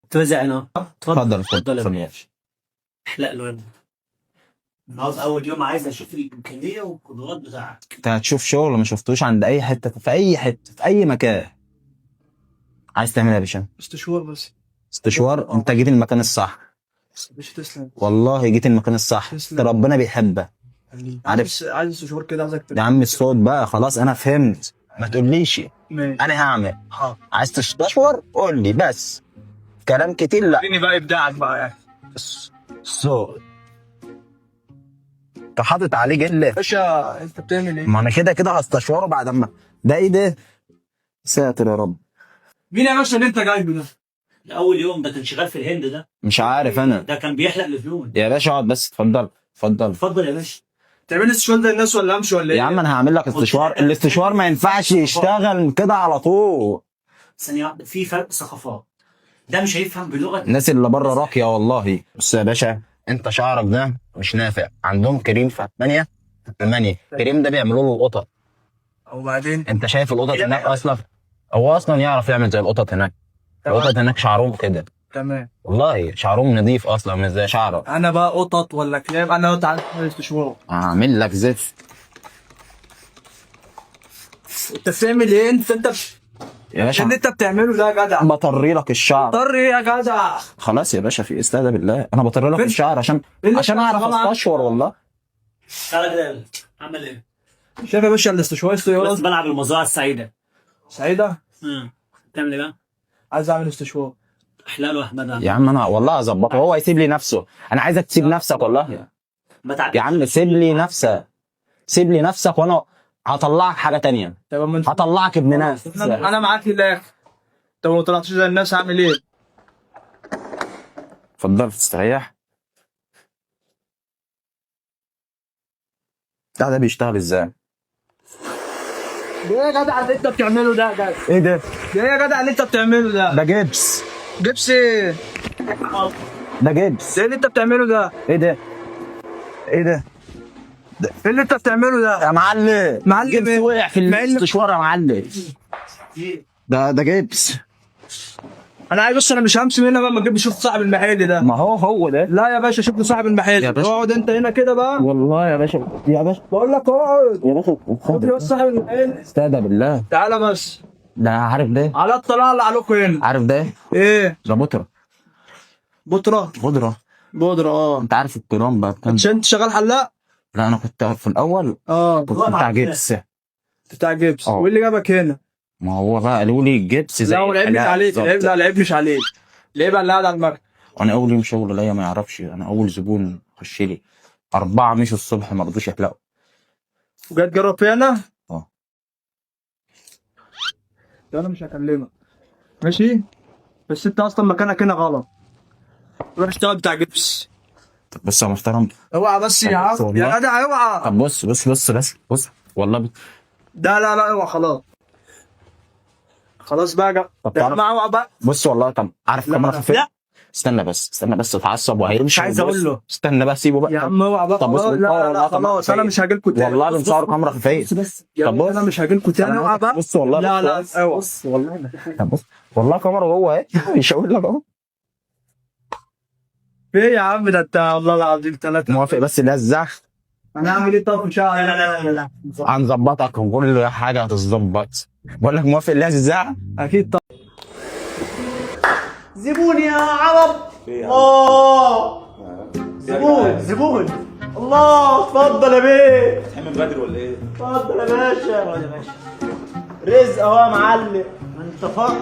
توزع هنا. اتفضل اتفضل اتفضل يا اتفضل. باشا. احلق له هنا النهارده، اول يوم، عايز اشوف الامكانية والقدرات بتاعتك. انت هتشوف شغل ما شفتوش عند اي حته، في اي حته، في اي مكان. عايز تعمل ايه يا باشا؟ استشوار بس. استشوار؟ انت جيت المكان الصح. مش تسلم. والله جيت المكان الصح. تسلم. انت ربنا بيحبك. عارف. عايز استشوار كده، عايزك يا عم الصوت بقى خلاص، انا فهمت، ما تقوليش. ماشي. انا هعمل. حاضر. عايز تستشور قول لي بس، كلام كتير لا. وريني بقى ابداعك بقى يعني. الصوت انت حاطط عليه جله. باشا انت بتعمل ايه؟ ما انا كده كده هستشوره بعد ما ده. ايه ده؟ ساتر يا رب. مين يا باشا اللي انت جايبه ده؟ ده اول يوم، ده كان شغال في الهند ده. مش عارف انا. ده كان بيحلق لفلون. يا باشا اقعد بس، اتفضل اتفضل. اتفضل يا باشا. تعمل لي استشوار زي الناس ولا امشي ولا ايه؟ يا عم انا هعمل لك استشوار، الاستشوار ما ينفعش يشتغل كده على طول. ثانية واحده، في فرق ثقافات، ده مش هيفهم بلغه. الناس اللي بره راقية والله. بص يا باشا، انت شعرك ده مش نافع، عندهم كريم في المانيا، في المانيا الكريم ده بيعملوا له القطط. وبعدين؟ انت شايف القطط هناك اصلا؟ هو اصلا يعرف يعمل زي القطط هناك. القطط هناك شعرهم كده. تمام. والله شعرهم نظيف اصلا، مش زي شعرك. انا بقى قطط ولا كلاب؟ انا تعالى استشوار. هعمل لك زفت. انت بتعمل ايه؟ انت يا باشا اللي انت بتعمله ده يا جدع. بطري لك الشعر. اضطر ايه يا جدع؟ خلاص يا باشا، في إيه؟ استهدى بالله، انا بطري لك فين؟ الشعر عشان إيه اللي عشان انت اعرف شغال عنه؟ استشور والله. تعالى كده يلا. عمل ايه؟ شايف يا باشا الاستشوار؟ استشوار بس بلعب المزرعة السعيدة. سعيدة. تعمل ايه بقى؟ عايز اعمل استشوار. احلق له يا احمد. يا عم انا والله هظبطه، هو يسيب لي نفسه، انا عايزك تسيب نفسك والله. ما تعديش. يا عم سيب لي نفسك، سيب لي نفسك وانا هطلعك حاجة تانية. تمام انت. هطلعك ابن ناس. انا معاك للاخر. طب ما طلعتش زي الناس هعمل ايه؟ اتفضل تستريح. ده بيشتغل ازاي؟ ده ايه يا جدع اللي انت بتعمله ده يا جدع؟ ايه ده؟ ده ايه يا جدع اللي انت بتعمله ده؟ ده جبس. جبس ايه؟ ده جبس. ده ايه اللي انت بتعمله ده؟ ايه ده؟ ايه ده؟ ايه اللي انت بتعمله ده؟ يا معلم. معلم جبس ايه؟ وقع في معلم. الاستشوار يا معلم. ده جبس. انا عايز، بص انا مش همشي من هنا بقى ما تجيب شوف صاحب المحل ده. ما هو هو ده. لا يا باشا، شوف لي صاحب المحل. يا باشا. اقعد انت هنا كده بقى. والله يا باشا، يا باشا. بقول لك اقعد. يا باشا. شوف لي بس صاحب المحل. استهدى بالله. تعالى بس. ده عارف ده؟ على الطلاق اللي عليكم هنا. عارف ده؟ ايه؟ ده بودرة. بودرة. بودرة. بودرة اه. انت عارف الكرام بقى بكام؟ عشان انت شغال حلاق؟ لا انا كنت في الاول اه. كنت بتاع جبس. بتاع جبس. اه. وايه اللي جابك هنا؟ ما هو بقى قالوا لي الجبس زي لا هو العيب مش الحلاقة عليك، بالظبط. العيب لا العيب مش عليك. العيب على اللي قاعد على المكتب. انا اول يوم شغل ليا ما يعرفش، انا اول زبون خش لي 4 مشوا الصبح ما رضوش يحلقوا. وجاي تجرب فيا انا؟ اه. ده انا مش هكلمك. ماشي؟ بس انت اصلا مكانك هنا غلط. روح اشتغل بتاع جبس. طب بص يا محترم. اوعى بس يا طب عم بص والله. يا جدع اوعى. طب بص بص بص بس بص والله لا لا لا اوعى خلاص. خلاص بقى يا جدع. طب يا تعرف- جماعة اوعى بقى. بص والله. طب عارف لا، كاميرا لا. خفيه؟ لا. استنى بس، استنى بس، اتعصب وهيمشي. مش عايز اقول له. استنى بقى سيبه بقى. يا عم اوعى بقى. طب بص خلاص. لا بنصور لا والله لا كاميرا خلاص انا خفية. مش هاجيلكوا تاني. والله بنصور كاميرا خفيه. بس يا طب عم بص. انا مش هاجيلكوا تاني، اوعى بقى. بص والله. لا لا بص. اوعى. بص والله. طب بص والله كاميرا جوه اهي بيشاور لك اهو. ايه يا عم ده انت والله العظيم ثلاثة. موافق بس ده الزحف. انا هعمل ايه طب في شعري؟ لا لا لا لا. هنظبطك وكل حاجة هتتظبط. بقول لك موافق لازم الزعل. اكيد طبعا. زبون يا عرب. الله زبون زبون. الله اتفضل يا بيه. تحمل بدري ولا ايه؟ اتفضل يا باشا. اقعد يا باشا. رزق اهو يا معلم. ما انت فقر.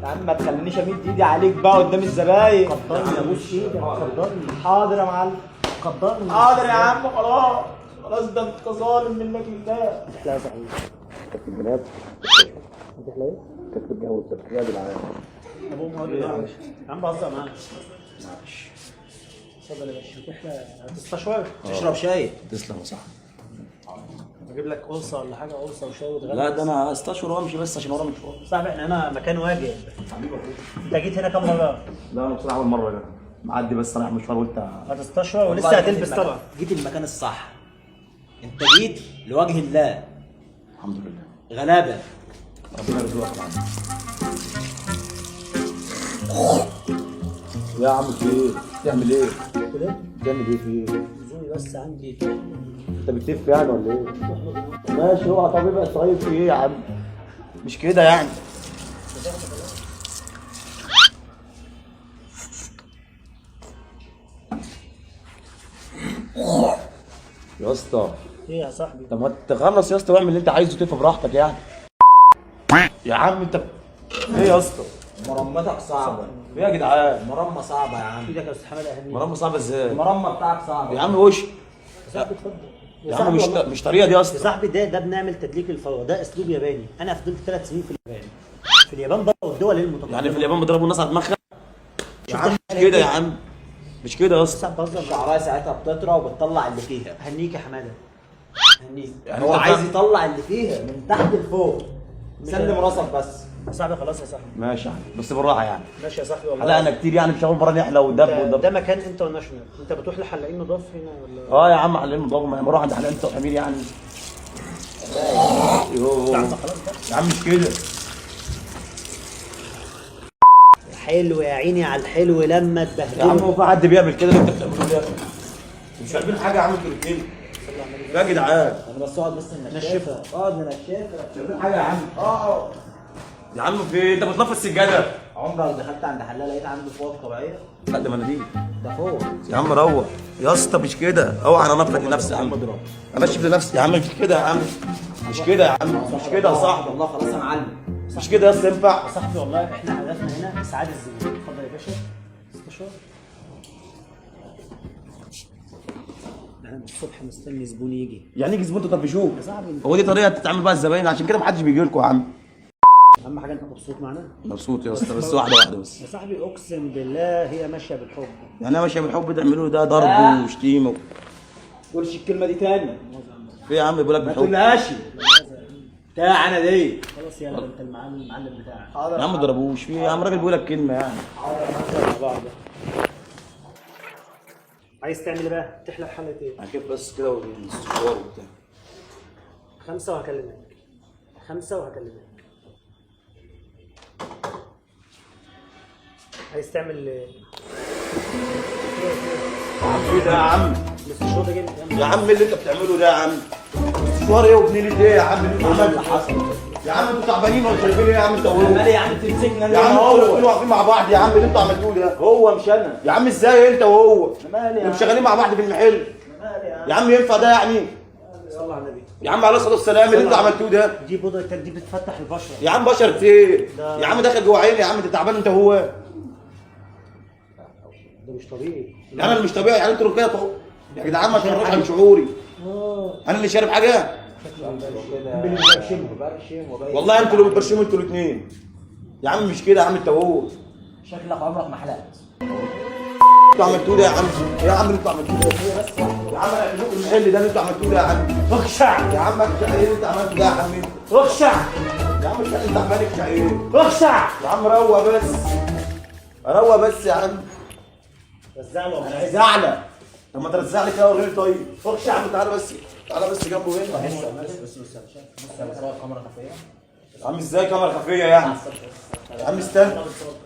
يا عم ما تخلينيش امد ايدي عليك بقى قدام الزباين. قدرني يا ابوس ايدك، قدرني. حاضر يا معلم. قدرني. حاضر يا عم. خلاص خلاص ده انت ظالم منك لله. لا صحيح. يا عم بهزر معاك. اتفضل يا باشا. هتستشوار؟ تشرب شاي؟ تسلم يا صاحبي. اجيب لك قرصة ولا حاجة؟ قرصة وشاي وتغلي. لا ده انا استشور وامشي بس عشان ورايا مشوار. صاحبي احنا هنا مكان واجب. انت جيت هنا كم مرة؟ لا انا بصراحة اول مرة جا. معدي بس رايح مشوار قلت هتستشور ولسه هتلبس طبعا. جيت المكان الصح. انت جيت لوجه الله. الحمد لله. غلابة. ربنا يرزقك يا معلم. يا عم في ايه؟ بتعمل ايه؟ بتعمل ايه في ايه؟ زوري بس عندي. انت بتلف يعني ولا ايه؟ ماشي اوعى. طب يبقى صغير في ايه يا عم؟ مش كده يعني. يا اسطى ايه يا صاحبي؟ طب ما تخلص يا اسطى واعمل اللي انت عايزه، تلف براحتك يعني. يا عم انت ايه يا اسطى؟ مرمتك صعبة. ايه يا جدعان؟ مرمى صعبة يا عم. ايدك يا استاذ حمادة اهنيك. مرمى صعبة ازاي؟ المرمى بتاعك صعبة. يا عم وش يا صاحبي اتفضل. يا عم مش طريقه دي يا يا اسطى. صاحبي ده بنعمل تدليك للفروه، ده اسلوب ياباني. انا فضلت 3 سنين في اليابان. في اليابان بره والدول المتقدمة. يعني في اليابان بيضربوا الناس على دماغها؟ يا عم مش كده يا عم، مش كده يا اسطى. صاحبي بهزر معاك. شعرها ساعتها بتطرى وبتطلع اللي فيها. هنيك يا حمادة، هنيك. يعني هو انت عايز فاهم؟ يطلع اللي فيها من تحت لفوق. سلم راسك بس. يا صاحبي خلاص يا صاحبي. ماشي يا عم بس بالراحة يعني. ماشي يا صاحبي والله. حلقنا كتير يعني، مش اول مرة نحلق ودب ودب. ده مكان international، انت بتروح لحلاقين نضاف هنا ولا؟ اه يا عم حلاقين نضاف، ما انا بروح عند حلاقين بتوع حمير يعني. يوه. يا عم مش كده. حلو يا عيني على الحلو لما تبهدله. يا عم هو في حد بيعمل كده اللي انت بتعمله ده؟ مش فاهمين حاجة يا عم انتوا الاثنين. يا جدعان انا بس اقعد بس ننشفها. اقعد ننشفها. مش فاهمين حاجة يا عم. اه يا عم في ايه؟ انت بتنفض السجادة. عمرك دخلت عند حلاق لقيت عنده فوط طبيعية؟ لا ده مناديل. ده فوط. يا عم روح يا اسطى، مش كده. اوعى انا انفض لنفسي يا عم. انشف لنفسي يا عم. مش كده يا عم، مش كده يا عم، مش كده يا صاحبي. والله خلاص يا معلم. مش كده يا اسطى ينفع؟ يا صاحبي والله احنا هدفنا هنا اسعاد الزبون. اتفضل يا باشا. استشار. انا من الصبح مستني زبون يجي. يعني يجي زبون تطفشوه؟ يا صاحبي هو دي طريقه تتعامل بقى الزباين؟ عشان كده محدش بيجي لكم يا عم. اهم حاجة انت مبسوط معانا؟ مبسوط يا اسطى بس واحدة واحدة بس. يا صاحبي اقسم بالله هي ماشية بالحب. يعني انا ماشية بالحب تعملوه ده ضرب وشتيمه. تقولش الكلمة دي تاني. في يا عم بيقول لك ما بالحب. تقولهاش. بتاع انا دي. خلاص يلا انت المعلم بتاعك. يا عم ما تضربوش في يا عم، راجل بيقول لك كلمة يعني. عايز تعمل ايه بقى؟ تحلق حلقة ايه؟ هكيف بس كده والاستشوار وبتاع. 5 وهكلمك. 5 وهكلمك. عايز تعمل ايه؟ ايه ده يا عم؟ الاستشوار ده جامد يا عم ايه اللي انت بتعمله ده يا عم؟ استشوار ايه وبنيلة ايه يا عم اللي انت عملته؟ يا عم انتوا تعبانين ولا شايفين ايه يا عم انت وهو؟ مالي يا عم تمسكني انا؟ يا عم هو انتوا الاثنين واقفين مع بعض يا عم اللي انتوا عملتوه ده. هو مش انا. يا عم ازاي انت وهو؟ مالي يا انتوا شغالين مع بعض في المحل. يا عم ينفع ده يعني؟ صلى على النبي. يا عم عليه الصلاة والسلام اللي انتوا عملتوه ده. دي بودرة تلج دي بتفتح البشرة. يا عم بشرة ايه؟ يا عم داخل جوه عيني يا عم، انت تعبان انت وهو. ده مش طبيعي. انا اللي مش طبيعي يعني؟ انتوا كده يا جدعان ما تخرجوش عن شعوري. انا اللي شارب حاجة؟ والله انتوا اللي بتبرشموا انتوا الاثنين. يا عم مش كده يا عم انت وهو. شكلك عمرك ما حلقت. انتوا عملتوه ده يا عم. ايه يا عم اللي انتوا عملتوه ده؟ يا عم انا قافل لكم المحل ده اللي انتوا عملتوه ده يا عم. اخشع يا عم اخشع ايه اللي انت عملته ده يا عم؟ اخشع يا عم مش انت عمال اخشع ايه؟ اخشع. يا عم روق بس، روق بس يا عم. رزع له. انا عايز اعلى. طب ما ترزع لي كده وريني. طيب اخشع يا عم. تعالى بس، تعالى بس جنبه هنا. بص بص بص انا بصور كاميرا خفيه. يا عم ازاي كاميرا خفيه يعني؟ يا عم استنى.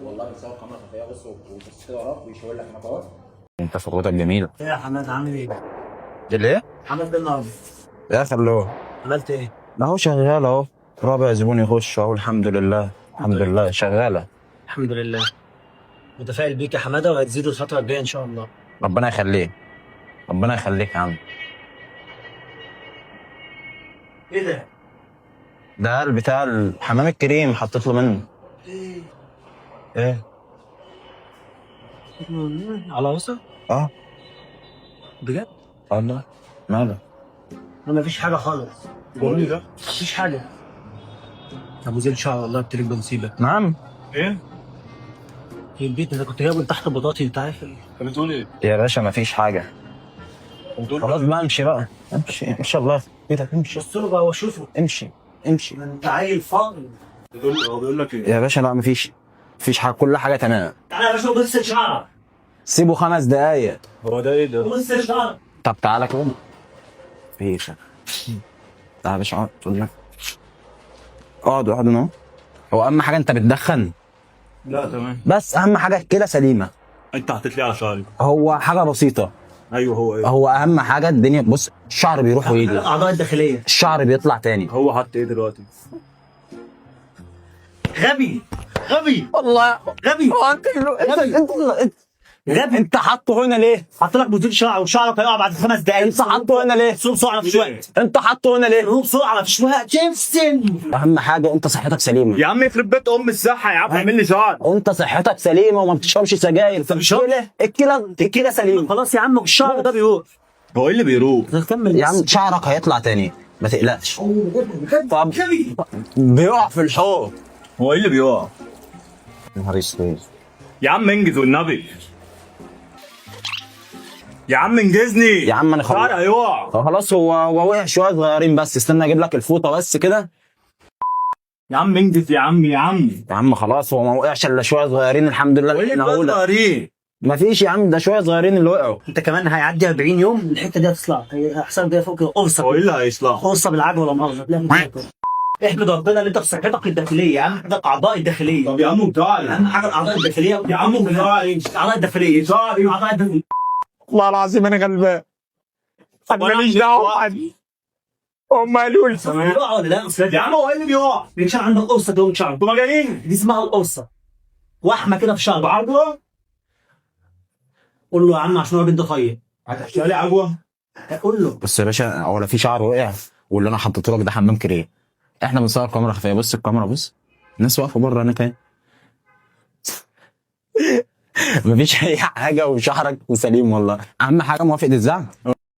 والله بتصور كاميرا خفيه. بص وبص كده وراك بيشاور لك هناك اهو. انت صوتك جميل. ايه يا حماد عامل ايه؟ ليه؟ عملت ايه النهارده؟ يا خلوه. عملت ايه؟ ما هو شغال اهو، رابع زبون يخش اهو. الحمد لله الحمد لله شغالة. الحمد لله. متفائل بيك يا حمادة وهتزيد الفترة الجاية ان شاء الله. ربنا يخليك، ربنا يخليك يا عم. ايه ده؟ ده بتاع الحمام الكريم حطيت له منه. ايه؟ ايه؟ على راسه؟ اه بجد؟ الله ماله؟ انا مفيش حاجة خالص. جميل ده؟ مفيش حاجة. ابو زيد شعر والله بتلك بمصيبة. نعم. في البيت انا كنت جايبه من تحت بطاطي انت عارف. يا باشا مفيش حاجة. خلاص بقى امشي بقى، امشي ان شاء الله كده امشي. بص له بقى وشوفه. امشي امشي. ده انت عيل فاضي. يا باشا لا مفيش، مفيش حاجة، كل حاجة تمام. تعالى يا باشا بص شعرك. سيبه 5 دقايق. بص شعرك. طب تعالى كده. مفيش. تعالى يا باشا اقعد. اقعد اقعد اهو. هو اهم حاجة انت بتدخن؟ لا تمام. بس اهم حاجة الكلى سليمة. انت حطيت لي على شعري. هو حاجة بسيطة. ايوه هو ايه؟ هو اهم حاجة الدنيا. بص الشعر بيروح ويجي، الاعضاء الداخلية. الشعر بيطلع تاني. هو حط ايه دلوقتي؟ غبي غبي والله غبي. هو انت انت انت غبي. انت حاطه هنا ليه؟ حط لك مزيل شعر وشعرك هيقع بعد 5 دقايق. انت حاطه هنا ليه؟ بسرعة بسرعة، مفيش وقت. انت حاطه هنا ليه؟ بسرعة مفيش وقت. جيمسون اهم حاجة انت صحتك سليمة. يا عم يخرب بيت ام الصحة يا عم، اعمل لي شعر. انت صحتك سليمة وما بتشربش سجاير، فالكلى الكلى سليمة. خلاص يا عم الشعر ده بيروح. هو ايه اللي بيروح؟ كمل يا عم شعرك هيطلع تاني ما تقلقش. طب بيقع في الحوض. هو ايه اللي بيقع؟ يا نهار اسود. يا عم انجز والنبي. يا عم انجزني. يا عم انا شعري خلاص. هيقع. خلاص هو وقع شوية صغيرين بس، استنى اجيب لك الفوطه بس كده. يا عم انجز يا عم يا عم. يا عم خلاص هو ما وقعش الا شوية صغيرين الحمد لله. هو ايه احنا اللي هقول صغيرين؟ ما فيش يا عم، ده شوية صغيرين اللي وقعوا. انت كمان هيعدي 40 يوم الحتة دي هتصلع، هيحصل كده فوق كده قرصة. هو ايه اللي هيصلح؟ قرصة بالعجوه ولا مؤاخذة. لا، احمد ربنا ان انت في صحتك الداخلية. اهم حاجة الاعضاء الداخلية. طب يا عم بتاعي. اهم حاجة الاعضاء الداخلية. يا عم بتاعي. الاعضاء الداخلية. الاعضاء الداخلية. والله العظيم انا غلبان، انا ماليش دعوه بحد، هم قالوا لي. بيقع ولا لا؟ يا عم هو ايه اللي بيقع؟ بيكشف عندك قرصة جوه شعرك. انتوا مجانين؟ دي اسمها القرصه، وحمه كده في شعرك. عجوه؟ قول له يا عم عشان الراجل ده طيب. هتحشيها لي عجوه؟ قول له. بص يا باشا، ولا في شعر وقع، واللي انا حطيته لك ده حمام كريه. احنا بنصور كاميرا خفيه. بص الكاميرا، بص الناس واقفة بره هناك اهي. مفيش اي حاجة وشعرك وسليم والله. اهم حاجة موافق الزعل.